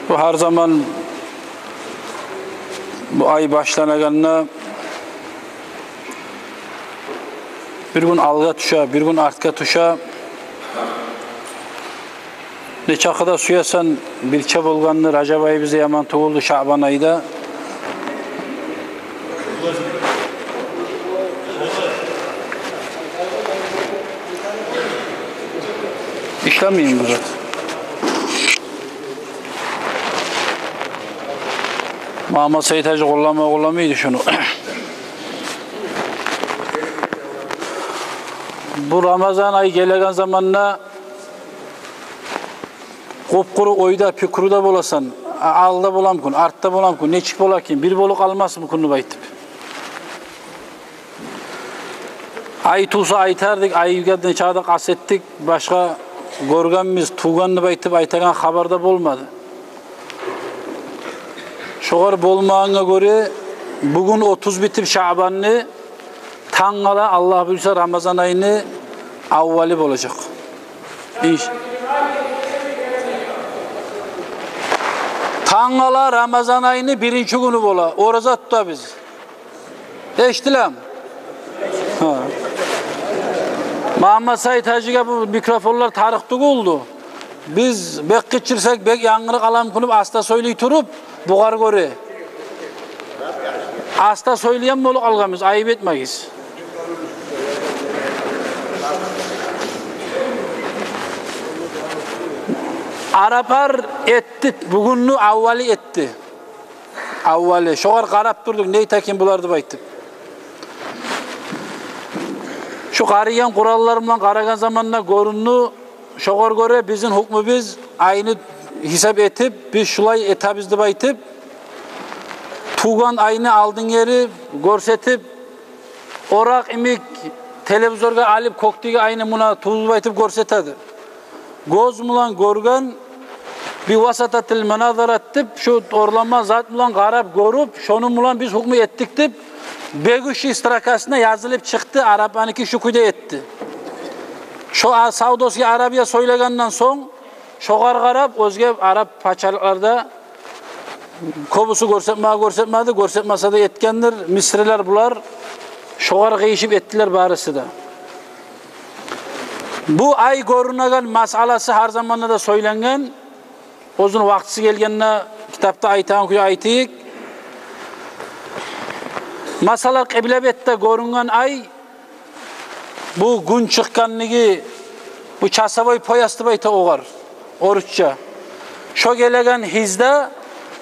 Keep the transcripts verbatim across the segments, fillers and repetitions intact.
Бу гьар заман бу ай башланагъанда бир гюн алгъа тюше, бир гюн артгъа тюше. Нечакъы да сюесен, бирче болгъанды, Ражаб айыбыз да яман тюгюлдю, Шаъбан айда. Ишлемейми бу зат? Мугьаммат Саид гьажи къолламай, къолламайды шуну. Бу Рамазан ай гелеген заманда къуп-къуру ойда, пикруда боласан. А, алда боламы гюн, артда боламы гюн, нечик бола экен, бир болуп къалмасмы гюн деп айтып. Ай тувса айтардыкъ, айгъа нечакъы да къаст этдик, башгъа гёргенбиз, тувгъан деп айтып айтагъан хабар да болмады. Шогъар болмагъангъа гёре, бугюн отуз битип Шаъбанны, тангала, Аллагь буюрса, Рамазан айны аввалы болажакъ. Инш-, тангала Рамазан айны биринчи гюню бола. Ораза тутабыз. Эшитилеми? Гьа. Мугьаммат Саид гьажиге бу микрофонлар тарыкъ тюгюлдю. Биз бек къычырсакъ, бек янгырыкъ аламы гюн деп аста сёйлей туруп, бугъар гёре. Аста сёйлейген болуп къалгъанбыз, айып этмегиз. Араплар этди, бугюнню аввалы этди. Аввалы. Шогъар къарап турдукъ, не эте экен булар деп айтып. Шу къарыйгъан Къуранлар булан къарагъан заманда гёрюндю. Шогъар гёре бизин гьукмубуз, айны гьисап этип, биз шулай этебиз деп айтып, тувгъан айны алдын гери гёрсетип, оракъ йимик телевизоргъа алып, кёкдеги айны муна тувду деп айтып гёрсетеди. Гёз булан гёрген, би васататил муназарат деп, шу орлама зат булан къарап гёрюп, шону булан биз гьукму этдик деп, бегущий строкасына язылып чыкъды, арапланыки шу кюйде этди. Шо а-, Саудовский Аравия сёйлегенден сонг, шогъар къарап, оьзге арап пачалыкъларда кёбюсю гёрсетме гёрсетмеди, гёрсетмесе де этгендир, мисрилер булар, шогъар къыйышып этдилер барысы да. Бу ай гёрюнеген масъаласы гьар заманда да сёйленген. Оьзюню вакътиси гелгенде китапда айтагъан кюйде айтайыкъ. Масала, къыбла бетде гёрюнген ай, бу гюн чыкъгъанлыгъы, бу часовой пояс деп айта огъар, орусча. Шо гелеген гьизда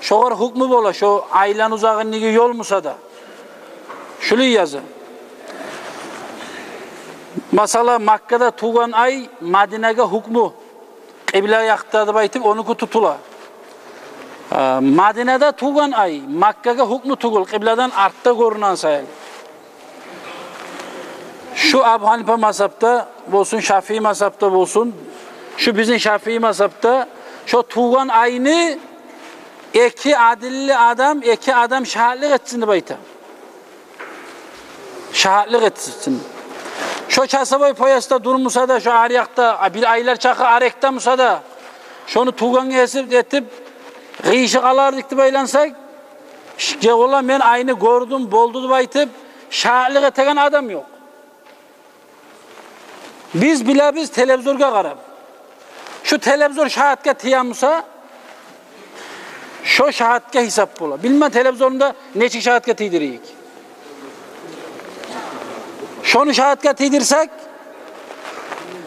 шогъар гьукму бола, шо айланы узагъынлыгъы ёл буса да. Шулай яза. Масала, Маккада тувгъан ай Мадинагъа гьукму, къыбла якъда деп айтып, онуки тутула. А, Мадинада тувгъан ай Маккагъа гьукму тюгюл, къыбладан артда гёрюнген сайын. Шу Абу Гьанифа мазгьапда болсун, Шафии мазгьапда болсун, шу бизин Шафии мазгьапда шо тувгъан айны эки адилли адам, эки адам шагьатлыкъ этсин деп айта. Шагьатлыкъ этсин. Шо часовой поясда дюр буса да, шо ари якъда, а, бир айлар чакъы арекде буса да, шону тувгъангъа гьисап этип, къыйышып къалардыкъ деп айлансакъ, ш-, же, валлагь, мен айны гёрдюм, болду деп айтып, шагьатлыкъ этеген адам ёкъ. Биз билебиз телевизоргъа къарап. Шу телевизор шагьатгъа тие буса, шо шагьатгъа гьисап бола. Билмеймен, телевизорну да нечик шагьатгъа тийдирейик. Шону шагьатгъа тийдирсек,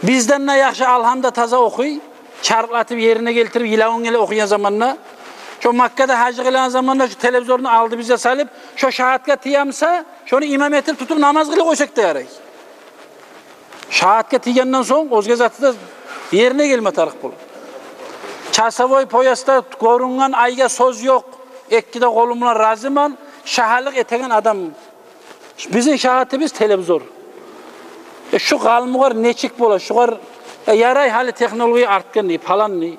бизден де яхшы Алгьамда таза охуй, чаркълатып, ерине гелтирип, йылавун геле охуйгъан заманда. Шо Маккада гьаж къылагъан заманда шо телевизорну алдыбызгъа салып, шо шагьатгъа тие буса, шону имам этип тутуп намаз къылып къойсакъ да ярай. Шагьатгъа тийгенден сонг оьзге заты да ерине гелме тарыкъ бола. Часовой поясда гёрюнген айгъа сёз ёкъ. Эки де къолум булан разимен, шагьатлыкъ этеген адам. Бизин шагьатыбыз телевизор. Э, шу къалмагъар нечик бола? Шугъар, э, ярай, гьали технология артгъан дей, палан дей.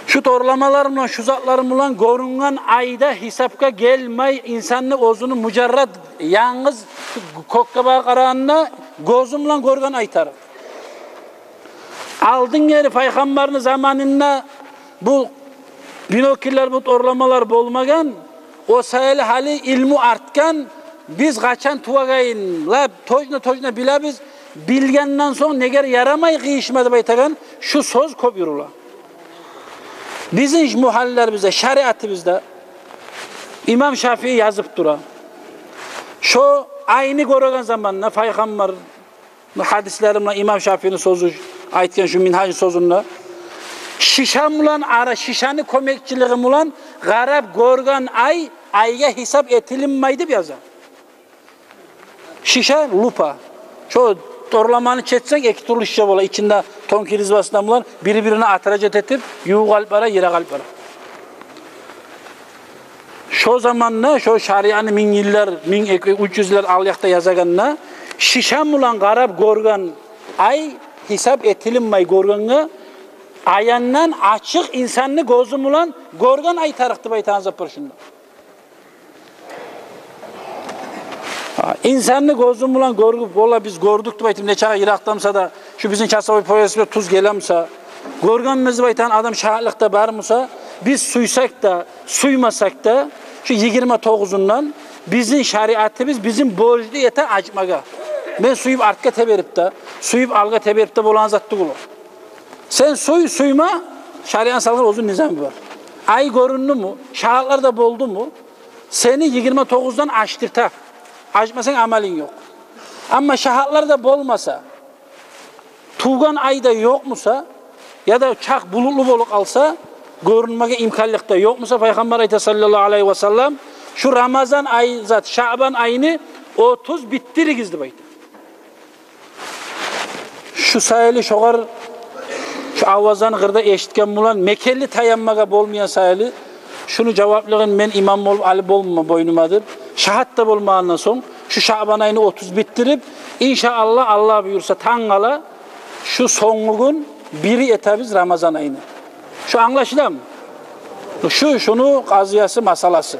Шу торламалар булан, шу затлар булан гёрюнген ай да гьисапгъа гелмей, инсанны оьзюню мужаррат, янгыз кёкге багъып къарагъанда, гёзю булан гёрген ай тарыкъ. Алдын гери пайхаммарны заманында бу Бинокллер, бу тёрламалар болмагъан, о саялы гьали илму артгъан, биз къачан тувагъанын лап точно-точно билебиз, билгенден сонг негер ярамай къыйышма деп айтагъан шу сёз кёп юрюле. Бизин магьаллаларыбызда, шариатыбызда имам Шафии язып тура. Шо айны гёреген заманда пайхаммар, гьадислери булан имам Шафиини сёзю, айтгъан шу Мингьажны сёзюнде, шиша булан ара, шишаны кёмекчилиги булан къарап гёрген ай айгъа гьисап этилинмей деп яза. Шиша, лупа. Шо тёрламаны чечсенг, эки тюрлю шиша бола. Ичинде тонкий резьбасындан булан бири-бирине отражать этип, ювукъ алып бара, йыракъ алып бара. Шо заманда, шо шариатны минг йыллар, минг эки, уьч юз йыллар ал якъда язагъанда, шиша булан къарап гёрген ай гьисап этилинмей гёргенге, аяндан ачыкъ инсанны гёзю булан гёрген ай тарыкъ деп айтагъан зат бар шунда. Гьа, инсанны гёзю булан гёрюп бола, биз гёрдюк деп айтып, нечакъы йыракъда буса да, шу бизин часовой пояс булан тюз геле буса, гёргенбиз деп айтагъан адам шагьатлыкъда бар буса, биз сюйсек де, сюймесек де, шу йигирма тогъузундан бизин шариатыбыз бизин борчлу эте ачмагъа. Мен сюйюп артгъа теберип де, сюйюп алгъа теберип де болагъан зат тюгюл о. Сен сюй, сюйме, шариатны салгъан оьзюню низамы бар. Ай гёрюндюмю, шагьатлар да болдуму, сени йигирма тогъуздан ачдырта. Ачмасанг, амалынг ёкъ. Амма шагьатлар да болмаса, тувгъан ай да ёкъ буса, яда чакъ булутлу болуп къалса, гёрюнмеге имканлыкъ да ёкъ буса, пайхаммар айта, саллаллагьу алайгьи ва саллам, шу Рамазан ай зат, Шаъбан айны отуз битдиригиз деп айта. Шу саялы шогъар, шу авазланы къырда эшитген булан, мекенли таянмагъа болмайгъан саялы, шуну жаваплыгъын мен имам болуп алып болмама бойнума деп, шагьат да болмагъандан сонг, шу Шаъбан айны отуз битдирип, иншааллагь, Аллагь буюрса, тангала шу сонггъу гюн бири этебиз Рамазан айны. Шу англашыламы? Шу, шуну къазиясы, масъаласы.